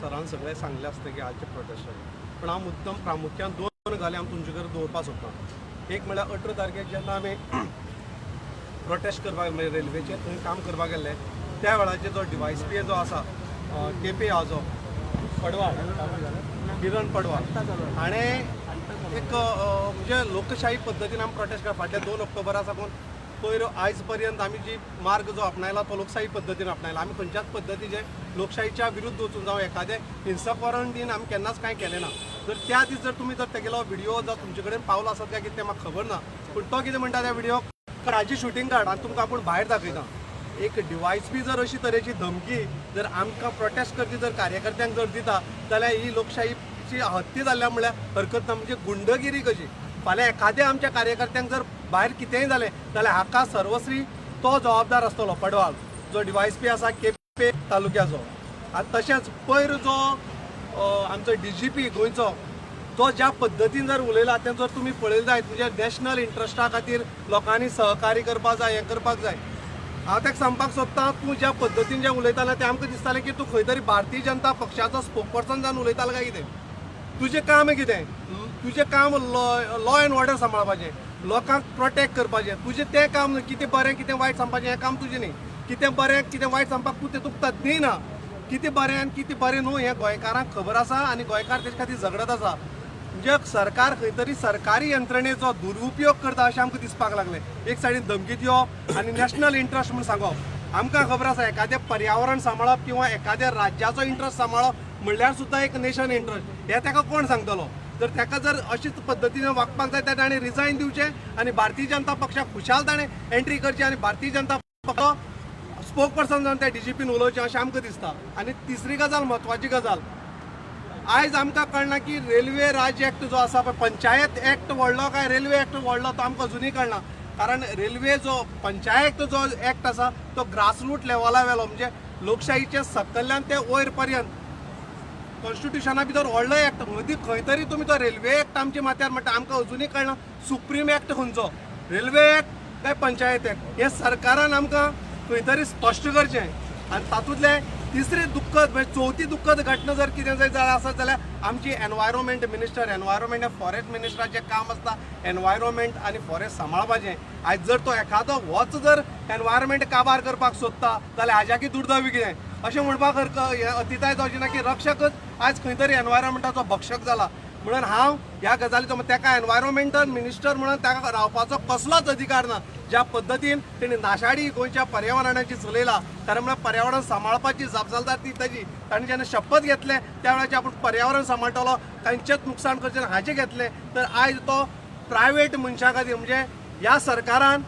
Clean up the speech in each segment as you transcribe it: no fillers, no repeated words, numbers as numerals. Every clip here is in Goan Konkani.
सरान सगळें सांगलें आसता की आजचे प्रोटेस्टाचें, पूण हांव मुद्दम प्रामुख्यान दोन गजाली हांव तुमचे कडेन दवरपाक सोदतां. एक म्हणल्यार 18 तारखेक जेन्ना आमी प्रोटेस्ट करपाक, म्हणजे रेल्वेचेर थंय काम करपाक गेल्ले, त्या वेळाचेर जो डिवायस पी जो आसा केपे हाजो पडवाळ, किरण पडवाळ हाणें एक म्हणजे लोकशाही पद्दतीन आमी प्रोटेस्ट करप. फाटल्या 2 ऑक्टोबरा साकून पयर आयज पर्यंत आमी जी मार्ग जो आपणायला तो लोकशाही पद्दतीन आपणायला. आमी खंयच्याच पद्दतीचे लोकशाहीच्या विरुद्ध वचून जावं एखादें हिंसक वरण दिन आमी केन्नाच कांय केलें ना. जर त्या दीस जर तुमी जर तेगेलो व्हिडिओ जर तुमचे कडेन पावलो आसत काय कितें तें म्हाका खबर ना, पूण तो कितें म्हणटा, त्या व्हिडिओ हाजी शुटींग काड आनी तुमकां आपूण भायर दाखयता. एक डिवायस बी जर अशी तरेची धमकी जर आमकां प्रोटेस्ट करपी जर कार्यकर्त्यांक जर दिता जाल्यार ही लोकशाहीची हत्ती जाल्ल्या म्हणल्यार हरकत ना. म्हणजे गुंडगिरी कशी. फाल्यां एखाद्या आमच्या कार्यकर्त्यांक जर भायर कितेंय जालें जाल्यार हाका सर्वस्वी तो जबाबदार आसतलो, पडवाल जो डिवायस पी आसा केपें तालुक्याचो. आनी तशेंच पयर जो आमचो डीजीपी गोंयचो तो ज्या पद्दतीन जर उलयला तें जर तुमी पळयलें जायत, म्हणजे नॅशनल इंट्रस्टा खातीर लोकांनी सहकार्य करपाक जाय, हें करपाक जाय. हांव ताका सांगपाक सोदतां, तूं ज्या पद्दतीन जें उलयतालें तें आमकां दिसतालें की तूं खंय तरी भारतीय जनता पक्षाचो स्पोक पर्सन जावन उलयतालो काय कितें. तुजें काम कितें? तुजें काम लॉ एंड ऑर्डर सांबाळपाचें, लोकांक प्रोटेक्ट करपाचें. तुजें तें काम न्हय. कितें बरें कितें वायट सांगपाचें हें काम तुजें न्ही. कितें बरें कितें वायट सांगपाक तूं तेतूंक तज्ञय ना. कितें बरें आनी कितें बरें न्हू हें गोंयकारांक खबर आसा आनी गोंयकार तेजे खातीर झगडत आसा. म्हणजे सरकार खंय तरी सरकारी यंत्रणेचो दुरुपयोग करता अशें आमकां दिसपाक लागलें. एक सायडीन धमकी दिवप आनी नॅशनल इंट्रस्ट म्हूण सांगप. आमकां खबर आसा, एखादें पर्यावरण सांबाळप किंवा एखाद्या राज्याचो इंट्रस्ट सांबाळप म्हणल्यार सुद्दां एक नेशन इंट्रस्ट, हें ताका कोण सांगतलो? जर ताका जर अशीच पद्दतीन वागपाक जाय तर ताणें रिजायन दिवचें आनी भारतीय जनता पक्षाक खुशाल ताणें एंट्री करची आनी भारतीय जनता पक्ष स्पोक पर्सन जावन त्या डीजीपीन उलोवचें अशें आमकां दिसता. आनी तिसरी गजाल, म्हत्वाची गजाल, आयज आमकां कळना की रेल्वे राज्य एक्ट जो आसा पळय, पंचायत एक्ट व्हडलो काय रेल्वे एक्ट व्हडलो तो आमकां अजुनूय कळना. कारण रेल्वे जो पंचायत जो एक्ट आसा तो ग्रासरूट लेवला वेलो, म्हणजे लोकशाहीच्या सकल्ल्यान ते वयर पर्यंत कॉन्स्टिट्युशना भितर व्हडलो एक्ट. मदीं खंय तरी तुमी तो रेल्वे एक्ट आमच्या माथ्यार म्हणटा. आमकां अजुनूय कळना सुप्रीम एक्ट खंयचो, रेल्वे एक्ट काय पंचायत एक्ट, हें सरकारान आमकां खंय तरी स्पश्ट करचें. आनी तातूंतलें तिसरी दुख्खद, म्हणजे चवथी दुख्खद घटना जर कितें जर जालें आसत जाल्यार आमची एनवायरोमेंट मिनिस्टर, एनवायरोमेंट फॉरेस्ट मिनिस्टराचें काम आसता एनवायरोमेंट आनी फॉरेस्ट सांबाळपाचें. आयज जर तो एखादो होच जर एनवायरोमेंट काबार करपाक सोदता जाल्यार हाज्याकी दुर्दैवी कितें अशें म्हणपाक हें अतिताय जावची ना की रक्षकच आयज खंय तरी एनवायरोमेंटाचो भक्षक जाला. म्हणून हांव ह्या गजालीचो, ताका एनवायरोमेंटल मिनिस्टर म्हणून ताका रावपाचो कसलोच अधिकार ना, ज्या पद्दतीन तेणी नाशाडी गोंयच्या पर्यावरणाची चलयला. कारण म्हळ्यार पर्यावरण सांबाळपाची जापसालदारकी ताजी. ताणें जेन्ना शपथ घेतलें त्या वेळाचेर आपूण पर्यावरण सांबाळटलो, तांचेच नुकसान करचें ना हाजें घेतलें, तर आयज तो प्रायवेट मनशां खातीर, म्हणजे ह्या सरकारान,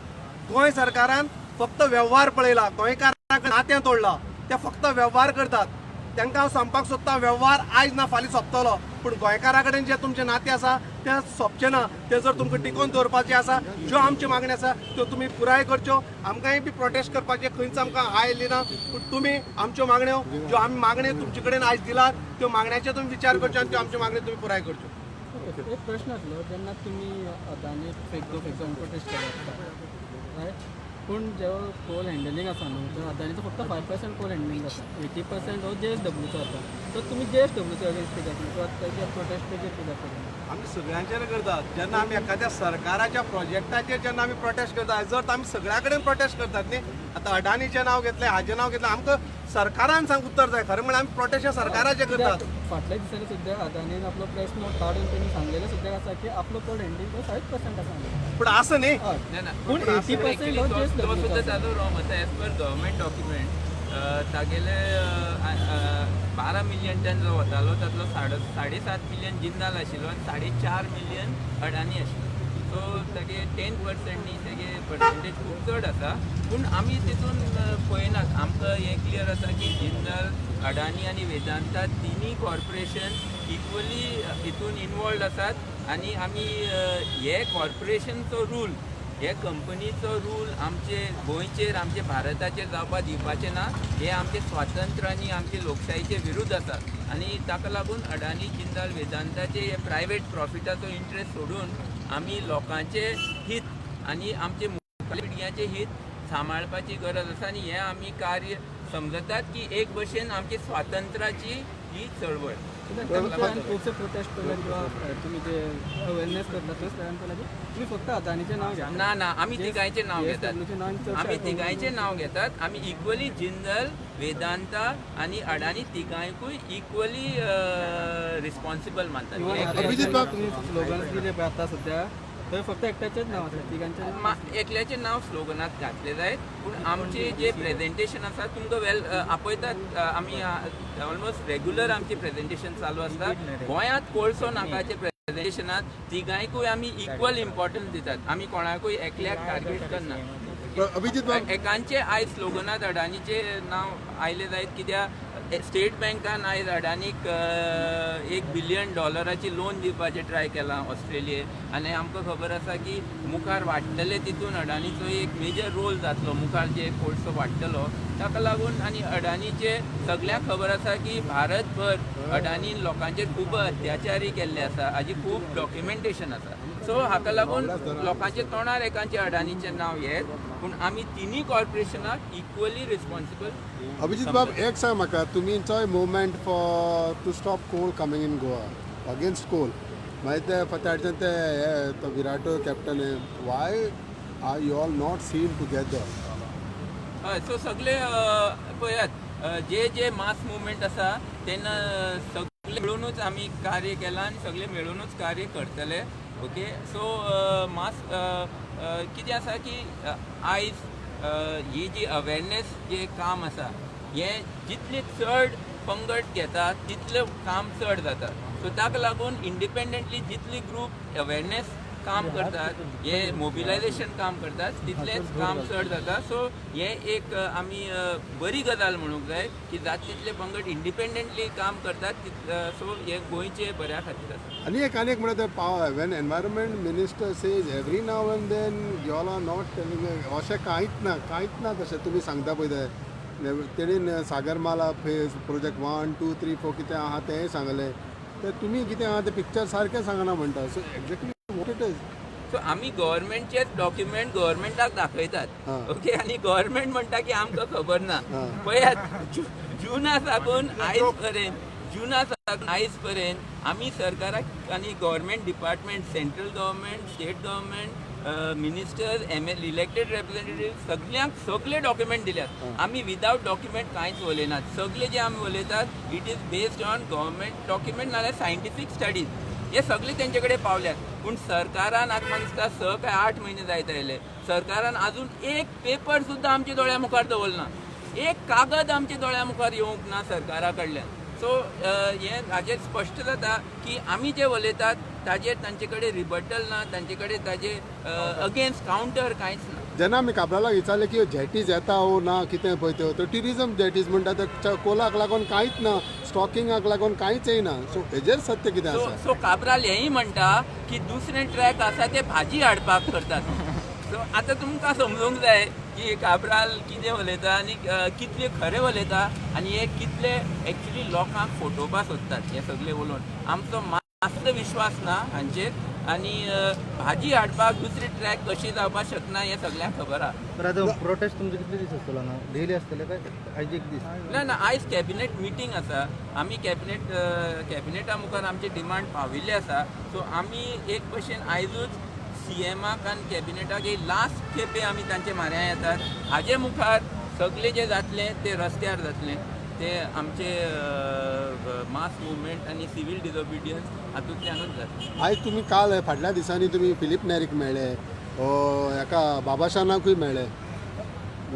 गोंय सरकारान फक्त वेव्हार पळयला, गोंयकारां नातें तोडलां. ते फक्त वेव्हार करतात. तांकां हांव सांगपाक सोदतां, वेव्हार आयज ना फाल्यां सोंपतलो, पूण गोंयकारा कडेन जें तुमचें नातें आसा तें सोंपचें ना. तें जर तुमकां टिकोवन दवरपाचें आसा, ज्यो आमच्यो मागण्यो आसा त्यो तुमी पुराय करच्यो. आमकांय बी प्रोटेस्ट करपाचें खंयच आमकां आयली ना, पूण तुमी आमच्यो मागण्यो, ज्यो आमी मागण्यो तुमचे कडेन आयज दिलात, त्यो मागण्याचेर तुमी विचार करच्यो आनी त्यो आमच्यो मागण्यो तुमी पुराय करच्यो. एक प्रश्न आसलो, जेन्ना तुमी अदानी फेक गो प्रोटेस्ट केलो, रायट, पूण जेव्हा कोल हँडलिंग आसा न्हू, तर अदानीचो फक्त 5% कोल हँडलिंग जाता, 80% हो जेएसडब्ल्यूचो जाता. सो तुमी जेएसडब्ल्यूचो अगेन्स्ट कित्याक न्हू किंवा ताजे प्रोटेस्ट तेजेर कित्याक करना? आमी सगळ्यांचेर करतात. जेन्ना आमी एखाद्या सरकाराच्या प्रोजेक्टाचेर जेन्ना आमी प्रोटेस्ट करता, जर आमी सगळ्या कडेन प्रोटेस्ट करतात न्ही. आतां अडानीचें नांव घेतलें, हाजें नांव घेतलें, आमकां सरकारान सांग उत्तर जाय. खरें म्हणल्यार आमी प्रोटेस्ट सरकाराचें करतात. कित्याक फाटल्या दिसांनी सुद्दां अदानीन आपलो प्रेस नोट काडून तेणी सांगलेलें सुद्दां आसा की आपलो कोल हँडलिंग हो 5% आसा. पूण आसा न्ही. हय. ना ना. पूण 80% हो तो जेएसडब्ल्यूचो सुद्दां आसा. ताजो रॉंग आसा. एज पर गव्हर्मेंट डॉक्युमेंट तागेले 12 मिलियन टन जो वतालो तातलो 7.5 मिलियन जिंदाल आशिल्लो आनी 4.5 मिलियन अडानी आशिल्लो. सो तागे 10% न्ही, तेगे पर्संटेज खूब चड आसा. पूण आमी तितून पळयनात. आमकां हें क्लियर आसा की जिंदाल, अडानी आनी वेदांता तिनूय कॉर्पोरेशन इक्वली हितून इनवॉल्ड आसात आनी आमी हे कॉर्पोरेशनचो रूल, हे कंपनीचो रूल आमचे गोंयचेर, आमचे भारताचेर जावपाक दिवपाचें ना. हे आमचे स्वातंत्र्य आनी आमचे लोकशाहीचे विरुद्ध आसा आनी ताका लागून अडानी, जिंदाल, वेदांताचे हे प्रायवेट प्रॉफिटाचो इंट्रस्ट सोडून आमी लोकांचे हित आनी आमचे मुखावेल्या पिळग्यांचे हित सांबाळपाची गरज आसा. आनी हें आमी कार्य समजतात की एक भशेन आमची स्वातंत्र्याची ही चळवळ. खुबशे प्रोटेस्ट पयले किंवा तुमी जे अवेरनेस करता थंय सगळ्यान पयलें की तुमी फक्त अदानीचें नांव घेता. ना ना, आमी तिगांयचें नांव घेतात. JSW नांव चडशें आमी तिगांयचें नांव घेतात. आमी इक्वली जिंदल, वेदांता आनी अडानी तिगांयकूय इक्वली रिस्पॉन्सिबल मानतात. इवन हे अभिजीत बाब, तुमी स्लोगन्स दिले पळय आतां सद्या, थंय फक्त एकट्याचेच नांव आसा, तिगांचें नांव एकल्याचें नांव स्लोगनात घातलें जायत, पूण आमचें जें प्रेजेंटेशन आसा तुमकां वेल आपयतात. आमी ऑलमोस्ट रेगुलर आमचें प्रेजेंटेशन चालू आसता. गोंयांत कोळसो नाकाचे प्रेजेंटेशनात तिगांयकूय आमी इक्वल इम्पॉर्टन्स दितात. आमी कोणाकूय एकल्याक टार्गेट करना. अभिजीत बाब, एकांचे आयज स्लोगनात अडानीचें नांव आयलें जायत, कित्याक स्टेट बँकान आयज अडानीक $1 बिलियन लोन दिवपाचें ट्राय केलां ऑस्ट्रेलिये. आनी आमकां खबर आसा की मुखार वाडटले तितून अडानीचो एक मेजर रोल जातलो, मुखार जे कोळसो वाडटलो ताका लागून. आनी अडानीचे सगल्यांक खबर आसा की भारतभर अडानीन लोकांचेर खूब अत्याचारी केल्ले आसा, हाजी खूब डॉक्युमेंटेशन आसा. सो हाका लागून लोकांच्या तोंडार एकांचे अडानीचें नांव येत, पूण आमी तिनूय कॉर्पोरेशनाक इक्वली रिस्पॉन्सिबल. अभिजीत बाब, एक सांग म्हाका, तुमीचोय movement for to stop coal coming in Goa, against coal, मागीर ते ताच्यान ते हे तो विराटो captain, why are you all not seen together? हय, सो सगळे पळयात, जे जे मास मुवमेंट आसा तेन्ना सगळे मेळुनूच आमी कार्य केलां आनी सगळे मेळुनूच कार्य करतले. ओके, सो मास कितें आसा की आयज ही जी अवेरनेस जे काम आसा हें जितले चड पंगड घेता तितलें काम चड जाता. सो ताका लागून इंडिपेंडंटली जितली ग्रूप अवेरनेस काम करतात, हे मोबिलायझेशन काम करतात, तितलेंच काम चड जाता. सो हे एक आमी बरी गजाल म्हणूंक जाय की जात तितले पंगड इंडिपेंडंटली काम करतात. सो हे गोंयचे बऱ्या खातीर आसा. आनी एक म्हळ्यार ते power when environment minister says every now and then y'all are not telling, अशें कांयच ना, कांयच ना. तशें तुमी सांगता पळय ते तेणीन सागरमाला phase project 1, 2, 3, 4 कितें आहा तेंय सांगलें, ते तुमी कितें आहा तें पिक्चर सारकें सांगना म्हणटा. So exactly what it is? So आमी गव्हर्मेंटचेच डॉक्युमेंट गव्हर्मेंटाक दाखयतात. ओके, आनी गव्हर्मेंट म्हणटा की आमकां खबर ना. पळयात, जुना साकून आयज पर्यंत, जुना साकून आयज पर्यंत आमी सरकाराक आनी government department, central government, state government, minister, ML, elected representative, सगल्यांक सगळे डॉक्युमेंट दिल्यात. आमी विदावट डॉक्युमेंट कांयच उलयनात. सगळे जे आमी उलयतात, it is based on government document नाल्यार सायंटिफीक स्टडीज. हे सगळे तेंचे कडेन पावल्यात. पूण सरकारान आतां म्हाका दिसता 6 काय 8 म्हयने जायत आयले, सरकारान अजून एक पेपर सुद्दां आमच्या दोळ्या मुखार दवरना. एक कागद आमच्या दोळ्या मुखार येवंक ना सरकारा कडल्यान. सो हें हाजेर स्पश्ट जाता की आमी जे उलयतात ताजेर तांचे कडेन रिबटल ना, तांचे कडेन ताजे अगेन्स्ट कावंटर कांयच ना. जेन्ना आमी काब्रालाक विचारलें की जेटीज येता ओ ना कितें पळय त्यो, त्यो ट्युरिजम जेटीज म्हणटा, ते कोलाक लागून कांयच ना, स्टॉकिंगाक लागून कांयच येयना. सो हेजेर सत्य कितें सो आसा? सो काब्राल हेंय म्हणटा की दुसरें ट्रॅक आसा ते भाजी हाडपाक करतात. सो आतां तुमकां समजूंक जाय की काब्राल कितें उलयता आनी कितले खरें उलयता आनी हे कितले एक्चुली लोकांक फटोवपाक सोदतात. हे सगळे उलोवन आमचो मातसो विश्वास ना हांचेर. आनी भाजी हाडपाक दुसरी ट्रॅक कशी जावपाक शकना हें सगल्यांक खबर आहा. तर आता प्रोटेस्ट तुमचे कितले दीस आसतलो हांगा? डेली आसतले काय आयज एक दीस? ना ना, आयज कॅबिनेट मिटींग आसा. आमी कॅबिनेटा मुखार आमचे डिमांड पाविल्ले आसा. सो आमी एक भशेन आयजूच सीएमाक आनी कॅबिनेटाक एक लास्ट खेपे आमी तांचे म्हऱ्यान येतात. हाजे मुखार सगळे जे जातले ते रस्त्यार जातले. ते आमचे मास मुवमेंट आनी सिवील डिसओबिडियन्स हातूंतल्यानूच जातलें. आयज तुमी काल फाटल्या दिसांनी तुमी फिलीप नेरीक मेळ्ळे, हेका बाबाशानाकूय मेळ्ळे.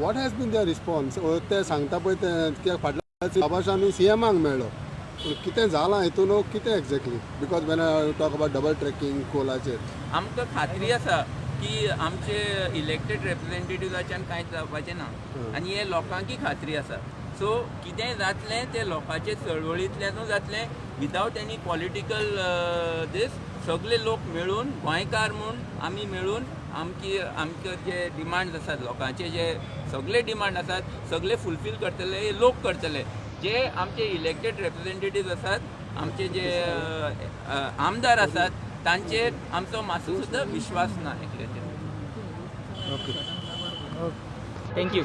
What has been their response? ते सांगता पळय ते कित्याक फाटल्या बाबाशानूय सीएमाक मेळ्ळो, पूण कितें जालां हितून कितें exactly? Because when I talk about double tracking कोलाचेर. आमकां खात्री आसा की आमचे इलेक्टेड रेप्रेझेंटेटिव्हाच्यान कांयच जावपाचें ना आनी हे लोकांकय खात्री आसा. सो कितेंय जातलें तें लोकांचे चळवळींतल्यानूच जातलें, विदावट एनी पॉलिटिकल दीस. सगळे लोक मेळून, गोंयकार म्हूण आमी मेळून आमची आमचे जे डिमांड्स आसात, लोकांचे जे सगळे डिमांड आसात, सगळे फुलफील करतले, हे लोक करतले. जे आमचे इलेक्टेड रेप्रेझेंटेटिव्ह आसात, आमचे जे आमदार आसात, तांचेर आमचो मातसो सुद्दां विश्वास ना एकल्याचेर. Okay. Thank you.